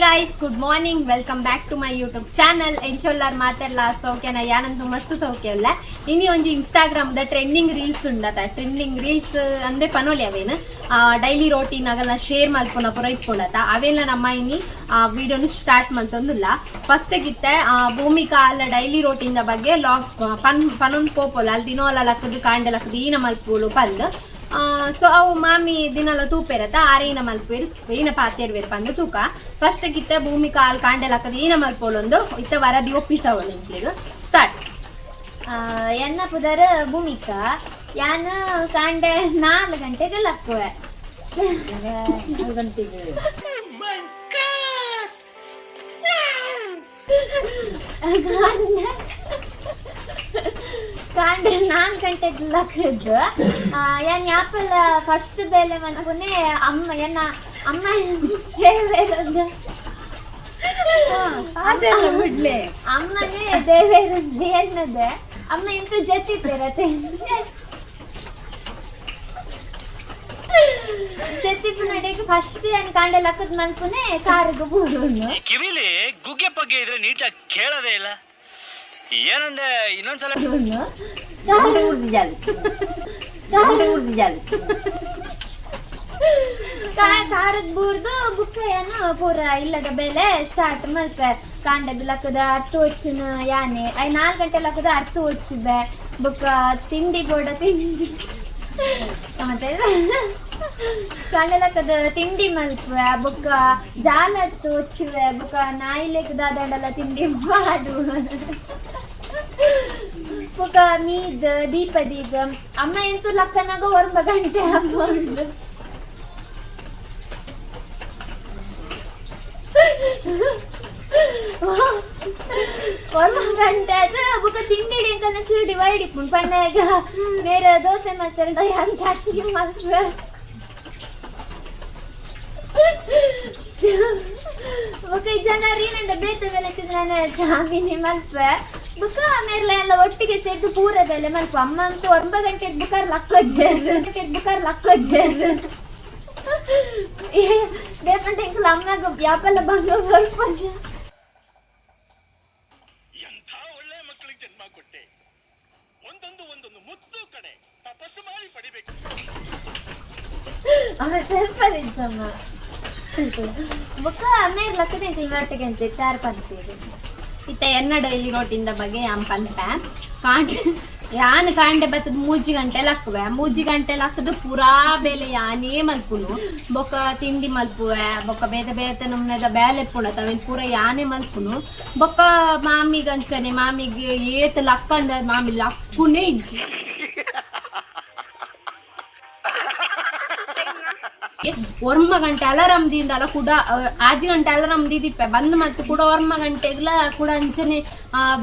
Guys, good morning, welcome back to my YouTube channel. ಎಂಚೊಲ್ಲಾರ್ ಮಾತೆರ್ಲ ಸೌಖ್ಯನ? ಯಾನಂತೂ ಮಸ್ತ್ ಸೌಖ್ಯ ಉಲ್ಲ. ಇನಿ ಒಂಜಿ ಇನ್ಸ್ಟಾಗ್ರಾಮ್ ದ ಟ್ರೆಂಡಿಂಗ್ ರೀಲ್ಸ್ ಉಂಡತ. ಟ್ರೆಂಡಿಂಗ್ ರೀಲ್ಸ್ ಅಂದೆ ಪನೋಲಿ, ಅವೇನು ಡೈಲಿ ರೋಟೀನ್ ಅಗಲ್ನ ಶೇರ್ ಮಲ್ಪುನ ಪೂರ ಇಪ್ಪುಂಡತ. ಅವೆಲ್ಲ ನಮ್ಮ ಇನಿ ವಿಡಿಯೋನು ಸ್ಟಾರ್ಟ್ ಮಲ್ತೊಂದುಲ್ಲ. ಫಸ್ಟ್ ಗಿತ್ತೆ ಭೂಮಿಕಾ ಅಲ್ಲ ಡೈಲಿ ರೋಟೀನ್ the ಬಗ್ಗೆ ಲಾಗ್ ಪನ್ ಪನೊಂದು ಪೋಪೋಲು. ಅಲ್ಲಿ ದಿನೋಲ ಲಕ್ಕದು, ಕಾಂಡೆ ಲಕ್ಕದು ಈನ ಮಲ್ಪುಲು ಪಂದ್. ಸೊ ಅವು ಮಾಮಿ ದಿನಲ ತೂಪೆರತ, ಆರೇನ ಮಲ್ಪೇರು, ಈನ ಪಾತೇರ್ವೇರು ಪಂದ್ ತೂಕ. ಫಸ್ಟ್ ಗಿತ್ತ ಭೂಮಿಕಾ ಆಲ್ ಕಾಂಡೆ ಲಕ್ಕದು ಈನ ಮಲ್ಪೋಲೊಂದು ಇತ್ತ ವರದಿ ಒಪ್ಪಿಸವಳು ಇಂಕ್ಲೆಗ್. ಸ್ಟಾರ್ಟ್. ಎನ್ನ ಪುದರ್ ಭೂಮಿಕಾ. ಯಾನ್ ಕಾಂಡೆ 4 ಗಂಟೆಗೆ ಲಕ್ಕುವೆ. 4 ಗಂಟೆಗೆ. ಕಾಂಡೆ ಕಾಂಡೆ 4 ಗಂಟೆಗೆ ಲಕ್ಕದ್ದು ಯಾನ್ ಯಾಪಲ ಫಸ್ಟ್ ಬೇಲೆ ಮನ್ಪುನೆ ಅಮ್ಮ, ಎನ್ನ ಅಮ್ಮ ದೇವೇರದ್ದು. ಬಿಡ್ಲೆ. ಅಮ್ಮನೇ ದೇವೇರದ್ದು ಎನ್ನದೆ. ಅಮ್ಮ ಎಂತೂ ಜೊತೆ ಪೇರತೆ ಜೊತೆ ನಡೆಗೆ ಫಸ್ಟ್ ಯಾನ್ ಕಾಂಡೆ ಲಕ್ಕದ್ ಮಲ್ಪುನೆ ಕಾರಿಗೆ ಬೂರುನು. ಈ ಕಿವಿಲಿ ಗುಗ್ಗೆ ಪಗ್ಗೆ ಇದ್ರೆ ನೀಟಾಗಿ ಕೇಳೋದೇ ಇಲ್ಲ. ಏನಂದೆ ಇನ್ನೊಂದ್ಸಲ? ಕಾರಗ್ ಬೂರ್ದು ಬುಕ್ಕ ಏನು ಪೂರ ಇಲ್ಲದ ಬೆಲೆ ಸ್ಟಾರ್ಟ್ ಮಲ್ಪೆ. ಕಾಂಡೆ ಬಿಲಕ್ಕದ ಅರ್ಥ ಹೊಚ್ಚುನ ಯಾನೆ I 4 ಗಂಟೆ ಲಕ್ಕದ ಅರ್ಥ ಹೊಚ್ಚುಬೆ. ಬುಕ್ಕ ತಿಂಡಿ ಬೋಡ ತಿಂಡಿ, ಮತ್ತೆ ಕಾಂಡೆ ಲಕ್ಕದ ತಿಂಡಿ ಮಲ್ಪುವೆ. ಬುಕ್ಕ ಜಾಲ ಅರ್ಥ ಹೊಚ್ಚುವೆ. ಬುಕ್ಕ ನಾಯಿಲೆಕ್ ದಾದಂಡಲ ತಿಂಡಿ ಮಾಡು. ಬುಕ್ಕ ಮೀದ್ ದೀಪ ದೀದ. ಅಮ್ಮ ಎಂತೂ ಲಕ್ಕನಾಗ 9 ಗಂಟೆ ಅಮ್ಮ. 9 ಗಂಟೆ ಅದು. ಬುಕ್ಕ ತಿಂಡಿ ಎಂಕಲ್ನ ಚೂರು ಡಿವೈಡ್ ಇಪ್ಪುಂಡು ಪಂಡ ಬೇರೆ ದೋಸೆ ಮಲ್ತಾರೆ, ಯಾನ್ ಚಟ್ನಿ ಮಲ್ಪೆ. ಬುಕ್ಕ ಈ ಜನ ರೀನಂಡ ಬೇತೆ ಬೆಲೆ ನಾನು ಚಾಮಿನಿ ಮಲ್ಪೆ. ಬುಕ್ಕ ಮೇರ್ಲ ಎಲ್ಲ ಒಟ್ಟಿಗೆ ಸೇರ್ದು ಪೂರ ಬೆಲೆ ಮಲ್ಪ. ಅಮ್ಮ ಅಂತೂ 9 ಗಂಟೆ ಬುಕ್ಕಾರ್ ಲಕ್ಕೋಜೆ ಬುಕ್ಕಾರ್ ಲಕ್ಕೋಜೆ. ದೇಪಂಟ ಎಂಕಲ್ ಅಮ್ಮಗ ಯಾಪೆಲ್ಲ ಬಂಗ ಸ್ವಲ್ಪ. ಎಂಥ ಒಳ್ಳೆ ಮಕ್ಕಳಿಗೆ ಜನ್ಮ ಕೊಟ್ಟೆ! ಒಂದೊಂದು ಒಂದೊಂದು ಮುತ್ತು ಕಣೆ. ತಪಸ್ಸು ಮಾಡಿ ಪಡಿಬೇಕು. ಆಮೇಲೆ ಸ್ವಲ್ಪ ನಿಜಮ್ಮ. ಬೊಕ್ಕ ಮೇರ್ ಲಕ್ಕದ ಎಂಕಲ್ ಒಟ್ಟಿಗೆ ಅಂತ ಚಾರ್ ಪಂತೀರಿ. ಇತ್ತ ಎನ್ನ ಡೈಲಿ ರೋಟಿಂದ ಬಗ್ಗೆ ಯಾನ್ ಪನ್ಪೆ. ಕಾಂಡೆ ಯಾನ್ ಕಾಂಡೆ ಬತ್ತದ 3 ಗಂಟೆ ಲಕ್ಕುವೆ. 3 ಗಂಟೆ ಲಕ್ಕದು ಪೂರಾ ಬೇಲೆ ಯಾನೇ ಮಲ್ಪುನು. ಬೊಕ್ಕ ತಿಂಡಿ ಮಲ್ಪುವೆ. ಬೊಕ್ಕ ಬೇತೆ ಬೇತೆ ನಮ್ನೆದ ಬೇಲೆ ಇಪ್ಪುಂಡತ, ಅವೇನ್ ಪೂರ ಯಾನೇ ಮಲ್ಪುನು. ಬೊಕ್ಕ ಮಾಮಿಗ್ ಅಂಚನೆ, ಮಾಮಿಗ್ ಏತ್ ಲಕ್ಕಂಡ ಮಾಮಿ ಲಕ್ಕುನೇ ಇಜ್ಜಿ. 9 ಗಂಟೆ ಅಲಾರಾಮ್ ದಿಂಡಲ ಕೂಡ 5 ಗಂಟೆ ಅಲಾರಾಮ್ ದಿದಿಪ್ಪೆ ಬಂದ್ ಮಲ್ತು ಕೂಡ 9 ಗಂಟೆಗ್ಲ ಕೂಡ ಅಂಚನೆ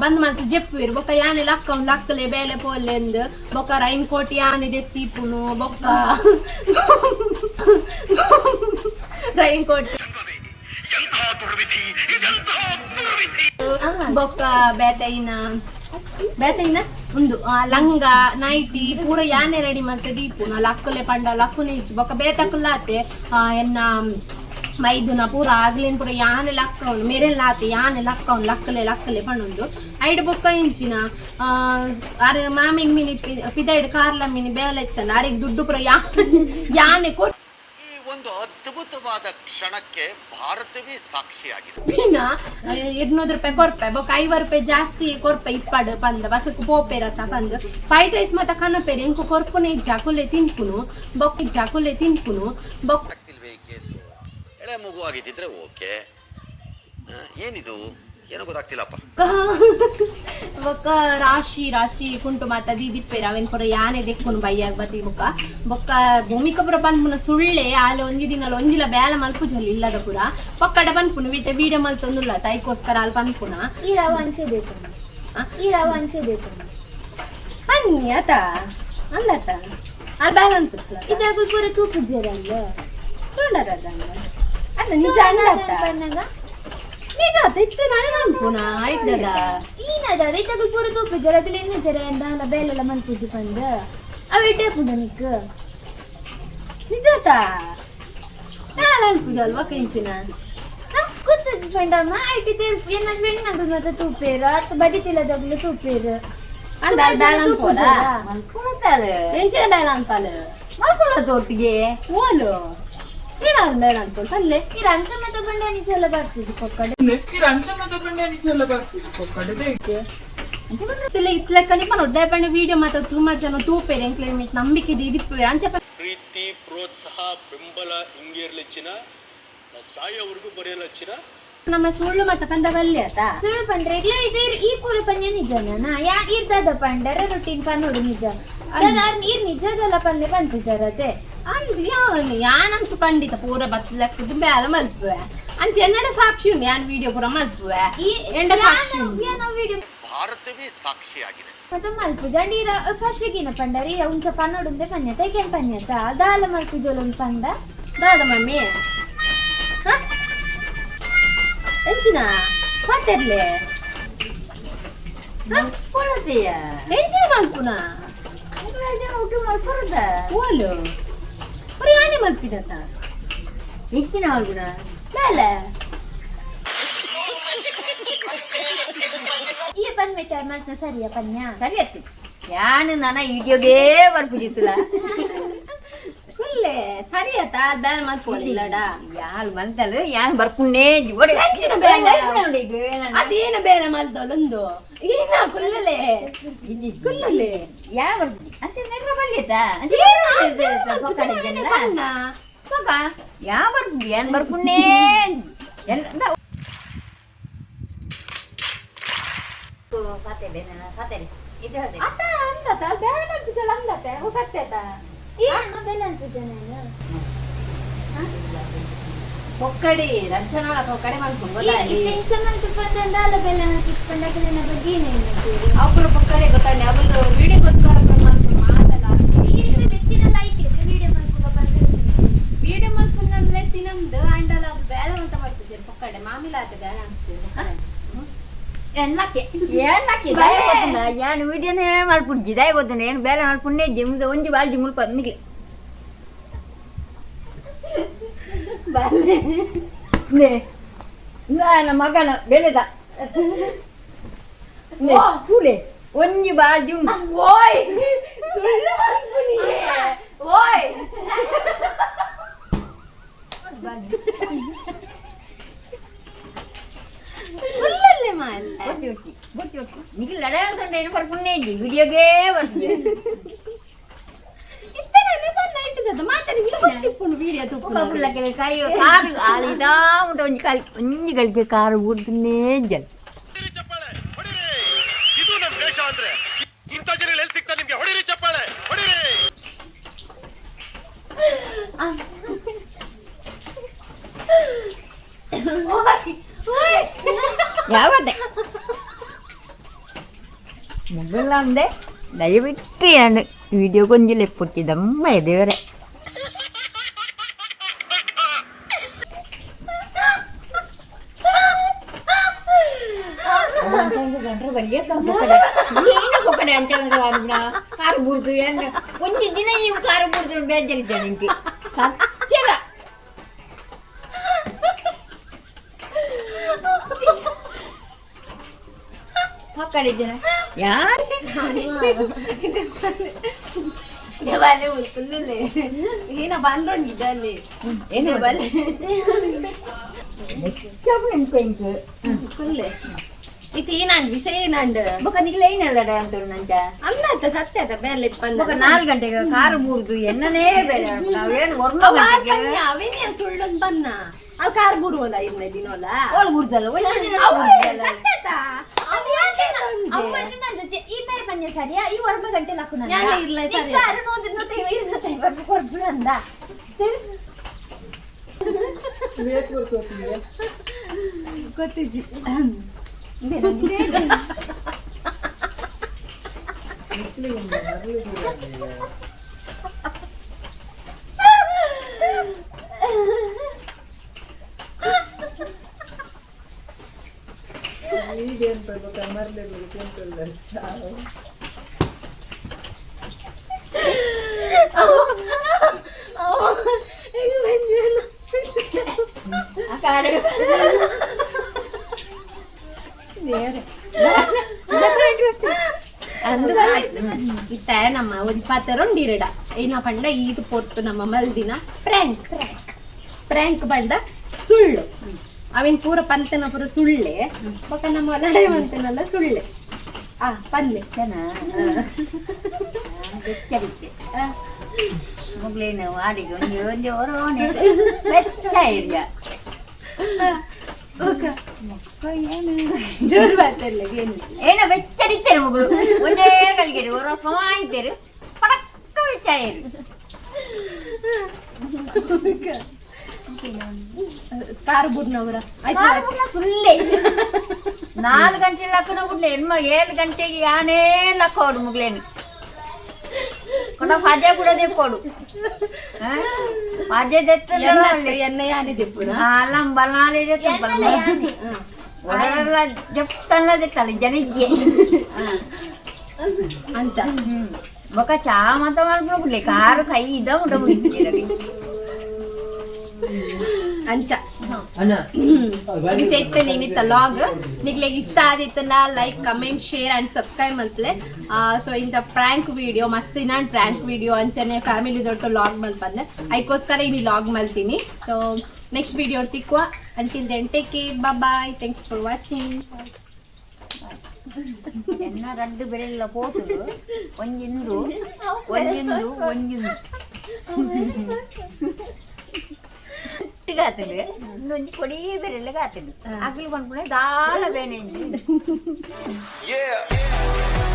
ಬಂದ್ ಮಲ್ತು ಜೆಪ್ಪುವೆರ್. ಬೊಕ್ಕ ಯಾನೆ ಲಕ್ಕ ಲಕ್ಕಲೆ ಬೇಲೆ ಪೋಲೆ ಅಂದ್. ಬೊಕ್ಕ ರೈನ್ ಕೋಟ್ ಯಾನೆ ದೆತ್ತೀಪುನು. ಬೊಕ್ಕ ರೈನ್ ಕೋಟ್ ಎಂಥ ದುರ್ವಿಧಿ, ಇದೆಂಥ ದುರ್ವಿಧಿ! ಬೊಕ್ಕ ಬೇತೈನ ಬೇತೈನ ಉಂದು ಲಂಗ ನೈಟಿ ಪೂರ ಯಾನೆ ರೆಡಿ ಮಲ್ತ ದೀಪುನು. ಲಕ್ಕಲೆ ಪಂಡ ಲಕ್ಕುನೆ ಇಜ್ಜಿ. ಬೊಕ್ಕ ಬೇತಕುಲ್ಲಾತೆ ಎನ್ನ ಮೈದುನ ಪೂರ ಆಗ್ಲೇನ್ ಪೂರ ಯಾನೆ ಲಕ್ಕವನು ಮೇರೆಲ್ಲ ಆತೆ ಯಾನೆ ಲಕ್ಕವನು ಲಕ್ಕಲೆ ಲಕ್ಕಲೆ ಪಂಡೊಂದು. ಐಡ್ ಬೊಕ್ಕ ಇಂಚಿನ ಅರೆ ಮಾಮಿಗ್ ಮಿನಿ ಪಿದೈಡ್ ಕಾರ್ಲ ಮಿನಿ ಬೇಲೆ ಇತ್ತಲ್ಲ, ಅರೆಗ್ ದುಡ್ಡು ಪೂರ ಯಾನೆ ಕೊರ್ ಈ ಒಂದು ಅದ್ಭುತವಾದ ಕ್ಷಣಕ್ಕೆ ಭಾರತವೇ ಸಾಕ್ಷಿಯಾಗಿದೆ. ಪಿನ 200 ರೂಪಾಯಿ ಕೊರ್ಪೆ. ಬೊಕ್ಕ 50 ರೂಪಾಯಿ ಜಾಸ್ತಿ ಕೊರ್ಪೆ ಇಪ್ಪಾಡು ಪಂದ್ ಬಸಕ್ ಪೋಪೆರತ ಪಂದ್. ಫ್ರೈಡ್ ರೈಸ್ ಮತ್ತ ಕನಪೆರ್ ಎಂಕು ಕೊರ್ಪುನೆ ಇಜ್ಜ, ಕುಲೆ ತಿನ್ಪುನು. ಬೊಕ್ಕ ಇಜ್ಜ, ಕುಲೆ ತಿನ್ಪುನು. ಬೊಕ್ಕ ಆಗ್ತಿಲ್ವೇ ಈ ಕೇಸು? ಎಳೆ ಮಗು ಆಗಿದ್ದಿದ್ರೆ ಓಕೆ. ಏನಿದು, ಏನೋ ಗೊತ್ತಾಗ್ತಿಲ್ಲಪ್ಪ. ಬೊಕ್ಕ ರಾಶಿ ರಾಶಿ ಕುಂಟು ಮಾತ ದೀದಿಪ್ಪೆರ್ ಅವೇನ್ ಪೂರ ಯಾನೆ ದೆಕ್ಕುನು ಬಯ್ಯಾಗ ಬತ್ತಿ. ಬೊಕ್ಕ ಬೊಕ್ಕ ಭೂಮಿಕಪುರ ಪನ್ಪುನ ಸುಳ್ಳೆ. ಆಲೆ ಒಂಜಿ ದಿನ ಒಂಜಿಲ ಬೇಲೆ ಮಲ್ಪುಜಲ್ ಇಲ್ಲದ ಪೂರ ಪಕ್ಕಡ ಪನ್ಪುನು ವಿತೆ ವೀಡಿಯೋ ಮಲ್ತೊಂದುಲ್ಲ ತೈಕೋಸ್ಕರ ಅಲ್ಲಿ ಪನ್ಪುನ. ಈ ರವ ಅಂಚೆ ಬೇಕು, ಈ ರವ ಅಂಚೆ ಬೇಕು. ಅನ್ನಿ ಆತ ಅಂದತ ಅಲ್ಲಿ ಬೇಲೆ ಅನ್ಪಿಸ್ಲ. ಇದಾಗು ಪೂರ ತೂಪುಜೇರಲ್ಲ. ಅಲ್ಲ, ನಿಜ ಅಂದತ. ಪನ್ನಗ ನಿಜ ಆತ ಇತ್ತೆ ನಾನು ಅನ್ಪುನ ಆಯ್ತದ. ಈನದ ಇತ್ತಾಗ ಪೂರ ತೂಪುಜೇರ ಅದಿಲ್ಲ ಇನ್ನು ಜರ ಎಂದಾಲ ಬೇಲೆಲ್ಲ ಮಲ್ಪುಜಿ ಪಂದ್ ಅವ ಇಡ್ಡೆ ಪುಂಡ ನಿಕ್. ನಿಜ ಆತ ನಾನು ಅನ್ಪುಜಲ್ವಾ ಕೆಂಚಿನ. ಕುತ್ತು. ಪಂಡಮ್ಮ IT ಎನ್ನ ಫ್ರೆಂಡ್ ನಗು ಮತ್ತೆ ತೂಪೇರು ಅತ್ತ ಬದಿತಿಲ್ಲದಾಗ್ಲೂ ತೂಪೇರು. ಅಂದ ಬೇಡ ಅನ್ಪೋಲ. ಮಲ್ಕೊಳತ್ತಾರೆ. ಎಂಚಿನ ಬೇಡ ಅನ್ಪಾಲ? ಮಲ್ಕೊಳ್ಳೋದು ಒಟ್ಟಿಗೆ. ಓಲು ಏನಾದ್ರು ಬೇಡ ಅನ್ಕೊಂಡು ಪಲ್ಲೆ. ಈ ರಂಚ ಮತ್ತೆ ಬಂಡ ನಿಜೆಲ್ಲ ಬರ್ತಿದ್ದು ಕೊಕ್ಕಡೆ. ಇತ್ಲೆಕ್ಕ ನಿಪ್ಪ ಒಡ್ಡೆ ಪಂಡ ವಿಡಿಯೋ ಮಾತ್ರ ಸುಮಾರು ಜನ ತೂಪೇರು ಎಂಕ್ಲೆ ಮಿತ್ ನಂಬಿಕೆ ಇದಿಪ್ಪೇರು ಅಂಚ. ಪ್ರೀತಿ, ಪ್ರೋತ್ಸಾಹ, ಬೆಂಬಲ ಹಿಂಗೆ ಇರ್ಲಿ ಚಿನ್ನ. ನಾ ಸಾಯೋವರೆಗೂ ಬರೆಯಲ್ಲ ಚಿನ್ನ. ನಮ್ಮ ಸುಳ್ಳು ಮತ್ತೆ ಪಂಡ ಬಲ್ಲೆ ಆತ. ಸುಳ್ಳು ಪಂಡ್ರೆ ಇಗ್ಲೇ ಇದು ಈ ಕೂಲ ಪಂಜ ನಿಜನ ಯಾ ಇರ್ದದ ಪಂಡರ ರುಟೀನ್ ಪನ್ನೋಡು ನಿಜ. ಇರ್ ನಿಜದಲ್ಲ ಪಂದೆ ಪಂಚ ಜರತೆ. ಅಂದ್ ಯಾವನು ಯಾನಂತೂ ಖಂಡಿತ ಪೂರ ಬತ್ತಲಕ್ಕದು ಬೇಲ ಮಲ್ಪುವೆ. ಅಂಚ ಎನ್ನಡ ಸಾಕ್ಷಿ ಉಂಡು, ಯಾನ್ ವಿಡಿಯೋ ಪೂರ ಮಲ್ಪುವೆ. ಈ ಎಂಡ ಸಾಕ್ಷಿ ಉಂಡು. ಯಾನ ವಿಡಿಯೋ ಭಾರತವೇ ಸಾಕ್ಷಿಯಾಗಿದೆ. ಮತ್ತೆ ಮಲ್ಪುಜ ಅಂಡ್ ಇರ ಫಸ್ಟ್ ಗಿನ ಪಂಡರ ಇರ ಉಂಚ ಪನ್ನೋಡುಂದೆ ಪನ್ಯತ ಏಕೆನ್ ಪನ್ಯತ ದಾಲ ಮಲ್ಪುಜೋಲೊಂದು ಪಂಡ. ದಾದ ಮಮ್ಮಿ? ಹ? ಎಂಚಿನ ಮಾತಾಡ್ಲೆ? ಮಲ್ಕೊಳ್ಳೋದೆಯ. ಎಂಚಿನ ಮಲ್ಪುನ? ಊಟ ಮಲ್ಕೊಳ್ಳೋದ. ಓಲು ಪುರಿ ಯಾನೆ ಮಲ್ಪಿದತ್ತ? ಹೆಚ್ಚಿನ ಮಲ್ಗುಣ. ಬೇಲೆ. ಈ ಪನ್ಮೆ ಚಾರ್ ಮಲ್ಪನ ಸರಿಯ ಪನ್ಯ. ಸರಿ ಆಯ್ತು, ಯಾನು ನನ್ನ ವಿಡಿಯೋಗೇ ಬರ್ಪುಜಿತ್ತಲ್ಲ. ಕುಲ್ಲೆ ಸರಿ ಆತ, ಬೇರೆ ಮಲ್ಪೋಲಿಲ್ಲಡ. ಯಾರು ಮಲ್ತಲ್ಲ, ಯಾನು ಬರ್ಪುಣ್ಣೇ ಓಡೆ. ಹೆಚ್ಚಿನ ಬೇಲೆ. ಅದೇನ ಬೇರೆ ಮಲ್ದೊಲೊಂದು ಏನ? ಕುಲ್ಲಲೆ ಕುಲ್ಲಲೆ. ಯಾ ಬರ್ಪುಜಿ ಅಂತ ನೆರ್ರ ಬಲ್ಲಿತ. ಪಣ್ಣ. ಯಾ ಬರ್ಪುಜಿ, ಯಾನ್ ಬರ್ಪುಣ್ಣೇ ಎಲ್ಲ. ಅತ್ತ ಅಂದತ ಬೇರೆ ಮಲ್ಪುಜಲ ಅಂದತೆ ಹೊಸತ್ತೆತ. ಈ ನಮ್ಮ ಬೆಲ್ಲ ಅನ್ಪುಜ ನಾನು. ಪೊಕ್ಕಡಿ ರಚನಾ ಪೊಕ್ಕಡೆ ಮಲ್ಪುಂಡು ಗೊತ್ತಾಗಿ. ಇಂಚ ಮಲ್ತು ಪಂದ ದಾಲ ಬೆಲ್ಲ ಮಲ್ಪು ಪಂಡಕಲಿನ ಬಗ್ಗೆ ಏನೇನು? ಅವ್ರು ಪೊಕ್ಕಡೆ ಗೊತ್ತಾಂಡೆ ಅವಳು ವಿಡಿಯೋಗೋಸ್ಕರ ಮಲ್ಪುಂಡು ಮಾತಲ್ಲ. ಈ ಎತ್ತಿನ ಲೈಕ್ ಇತ್ತು ವಿಡಿಯೋ ಮಲ್ಪುಗ ಬಂದ. ವಿಡಿಯೋ ಮಲ್ಪುಂದಂದ್ರೆ ತಿನ್ನಮ್ದು ಅಂಡಲ ಅದು ಬೇರೆ ಅಂತ ಮಲ್ಪುಜೇರು ಪೊಕ್ಕಡೆ ಮಾಮಿಲ ಆತ ಬೇರೆ ಅನ್ಸುತ್ತೆ. ಎನ್ನಕ್ಕೆ ಏನಕ್ಕೆ ದಾಯ ಗೊತ್ತುಂಡ? ಯಾನು ವಿಡಿಯೋನೇ ಮಲ್ಪುಂಜಿ ದಾಯ ಗೊತ್ತುಂಡ? ಏನು ಬೇಲೆ ಮಲ್ಪುಂಡೆ? ಜಿಮ್ದ ಒಂಜಿ ಬಾಲ್ಜಿ ಮುಲ್ಪ ನಿಗ್ಲೆ. ಬಲ್ಲೆ. ನನ್ನ ಮಗನ ಬೆಳೆದ ಕೂಲೆ ಒಂಜಿ ಬಾಲ್ಜಿ ಉಂಟು. ಓಯ್, ಸುಳ್ಳು ಮಲ್ಪುನಿ ಓಯ್. ಕುಲ್ಲಲ್ಲೇ ಮಾಲ್. ಬೊಚ್ಚಿ ಬೊಚ್ಚಿ ಬೊಚ್ಚಿ ಬೊಚ್ಚಿ ನಿಖಿಲ್ ಲಡಾಯಿ ಅಂತಂದ್ರೆ ಏನು ಬರ್ಪುಂಡೆ ಇಜ್ಜಿ ವಿಡಿಯೋಗೇ ಬರ್ಪುಜಿ. ಇತ್ತನೇ ಬಂದ ಇಟ್ಟದ ಮಾತಾಡಿ ಗೊತ್ತಿಪ್ಪುಂಡು ವಿಡಿಯೋ ತುಪ್ಪು. ಪುಳ್ಳಕ್ಕೆ ಕೈ ಕಾರು ಆಲಿದಾ ಉಂಟು. ಒಂಜಿ ಕಾಲಿ ಒಂಜಿ ಗಳಿಗೆ ಕಾರು ಊರ್ದನ್ನೇ ಜಲ್. ಹೊಡಿರಿ ಚಪ್ಪಾಳೆ, ಹೊಡಿರಿ. ಇದು ನಮ್ ದೇಶ ಅಂದ್ರೆ ಇಂಥ ಜನ ಎಲ್ಲಿ ಸಿಗ್ತಾರೆ ನಿಮ್ಗೆ? ಹೊಡಿರಿ ಚಪ್ಪಾಳೆ, ಹೊಡಿರಿ. ಓಯ್ ಓಯ್. ಯಾವತ್ತೆ ಮೊಬೈಲ್ ಅಂದೆ ದಯವಿಟ್ಟು ನಾನು ವಿಡಿಯೋ ಕೊಂಚ ಲೆಪ್ಪುತ್ತಿ ದಮ್ಮ ದೇವರೇ. ಏನು ಪೊಕ್ಕಡೆ ಅಂತ ಕಾರು ಬುಡ್ದು ಏನು ಒಂಜಿ ದಿನ ಈ ಕಾರು ಬುಡ್ದು ಬೇಜಾರಿದ್ದೆ ನಿಂಗೆ ಸತ್ಯದ. ಪಕ್ಕಡೆ ದಿನ ಯಾರು? ಬಲೆ ಕುಲ್ಲುಲೆ ಏನ ಬಂದ್ಕೊಂಡಿದ್ದಲ್ಲಿ. ಏನು? ಬಲೆ. ನೆನಪು. ಕುಲ್ಲೆ ಇದು ಏನಂಡ್ ವಿಷಯ ಏನಂಡ್? ಬೊಕ ನಿಗ್ಲ ಏನಲ್ಲ ಅಂತ ನಂಚ. ಅಂದಾತ ಸತ್ಯ ಆತ ಬೇಲೆ. ಬೊಕ 4 ಗಂಟೆಗೆ ಕಾರು ಬೂರ್ದು ಎಣ್ಣನೇ ಬೇರೆ ನಾವೇನು 1 ಗಂಟೆಗೆ. ಅವೇನೇನ್ ಸುಳ್ಳೊಂದ್ ಬನ್ನ ಅಲ್ಲಿ ಕಾರ್ ಬುರುವಲ್ಲ ಇರ್ನ ದಿನೋಲ. ಓಲ್ ಬೂರ್ದಲ್ಲ ಒಂಜಿ ದಿನ ಬೂರ್ದಲ್ಲ. ಸತ್ಯತ. ಈ ಬೇರೆ ಪಂದ್ಯ ಸರಿಯಾ? ಈ 9 ಗಂಟೆ ಲಕ್ಕು. ಯಾನೆ ಇರ್ಲ ಸರಿ. ಕೊಡ್ಬು ಅಂದ. ಗೊತ್ತಿಜ್ಜಿ. ಆ ಕಾರು ಇತ್ತ ನಮ್ಮ ಒಂಜಿ ಪಾತೆರೊಂಡಿರಡ ಏನ ಪಂಡ ಈದು ಪೊರ್ತು ನಮ್ಮ ಮಲ್ದಿನ ಪ್ರ್ಯಾಂಕ್. ಪ್ರ್ಯಾಂಕ್ ಪಂಡ ಸುಳ್ಳು. ಅವಿನ್ ಪೂರ ಪಂತನ ಪೂರ ಸುಳ್ಳೆ. ಬೊಕ ನಮ್ಮ ಲಡಾಯಿ ಮಂತನಲ್ಲ ಸುಳ್ಳೆ. ಆ ಪನ್ಲೆ. ಚೆನ್ನ ಬೆಚ್ಚರಿತ್ತೆ ಮುಗ್ಲೇನು ಆಡಿಗೆ ಒಂಜಿ ಒಂಜಿ ಒರೋನೆ ಬೆಚ್ಚ ಇರ್ಯ. ಬೊಕ ಏನು? ಜೋರು ಮಾತಾಡ್ಲೆ ಏನು? ಏನೋ ಬೆಚ್ಚಡಿತ್ತೇನೆ ಮಗಳು ಒಂದೇ ಕಲಿಗೆಡು ಒರ ಸಮಾಯಿತೇರು ಪಡಕ್ಕ ಬೆಚ್ಚ ಇರು. ಕಾರು ಬುಡ್ನವರ ಆಯ್ತು. ಸುಳ್ಳೆ. 4 ಗಂಟೆ ಲಕ್ಕನ ಬಿಡ್ಲೆ ಎನ್ಮ 7 ಗಂಟೆಗೆ ಯಾನೇ ಲಕ್ಕೋಡು ಮುಗ್ಲೇನು ಕೊಡ ಪದೇ ಕೂಡ ದೆಪ್ಪೋಡು ಪದೇ ದೆತ್ತಲ್ಲ. ಎನ್ನ ಯಾನೆ ದೆಪ್ಪುನ? ಅಲ್ಲಂ ಬಲ್ನಾಲೆ ದೆತ್ತಲ್ಲ, ಒಡಲ ದೆಪ್ತಲ್ಲ ದೆತ್ತಲ್ಲ ಜನಿಜ್ಜೆ. ಅಂಚ. ಬೊಕ ಚಾ ಮಾತ ಮಲ್ಪುನ ಬಿಡ್ಲೆ ಕಾರು ಕೈ ಇದ್ದ ಉಂಡ ಬಿಡ್ಲಿ. ಅಂಚ ಇಂಚ ಇತ್ತೆ ನೀನಿತ್ತ ಲಾಗ್. ನಿಗ್ಲೆಗ್ ಇಷ್ಟ ಆದಿತ್ತನ like, comment, share and subscribe ಮಲ್ಪಲೆ. ಸೊ ಇಂಥ ಪ್ರ್ಯಾಂಕ್ ವಿಡಿಯೋ ಮಸ್ತ್ ನಾನು ಪ್ರ್ಯಾಂಕ್ ವಿಡಿಯೋ ಅಂಚನೆ ಫ್ಯಾಮಿಲಿ ದೊಡ್ಡ ಲಾಗ್ ಮಲ್ಪಂದೆ ಅದಕ್ಕೋಸ್ಕರ ಇನ್ನು ಲಾಗ್ ಮಲ್ತೀನಿ. ಸೊ ನೆಕ್ಸ್ಟ್ ವಿಡಿಯೋ ತಿಕ್ವ. Until then, take care, bye, thank you for watching. ಎನ್ನ ರಡ್ಡು ಬೆರೆಲ್ಲ ಪೋತುಂಡು, ಒಂಜಿಂದು ಒಂಜಿಂದು ಒಂಜಿಂದು ಕಾತುಂಡು, ಒಂಜಿ ಕೊಡಿ ಬೆರೆಲ್ಲ ಕಾತುಂಡು. ಅಗಲು ಪನ್ಪುಣೆ ದಾಲ ಬೇನೆ. Yeah.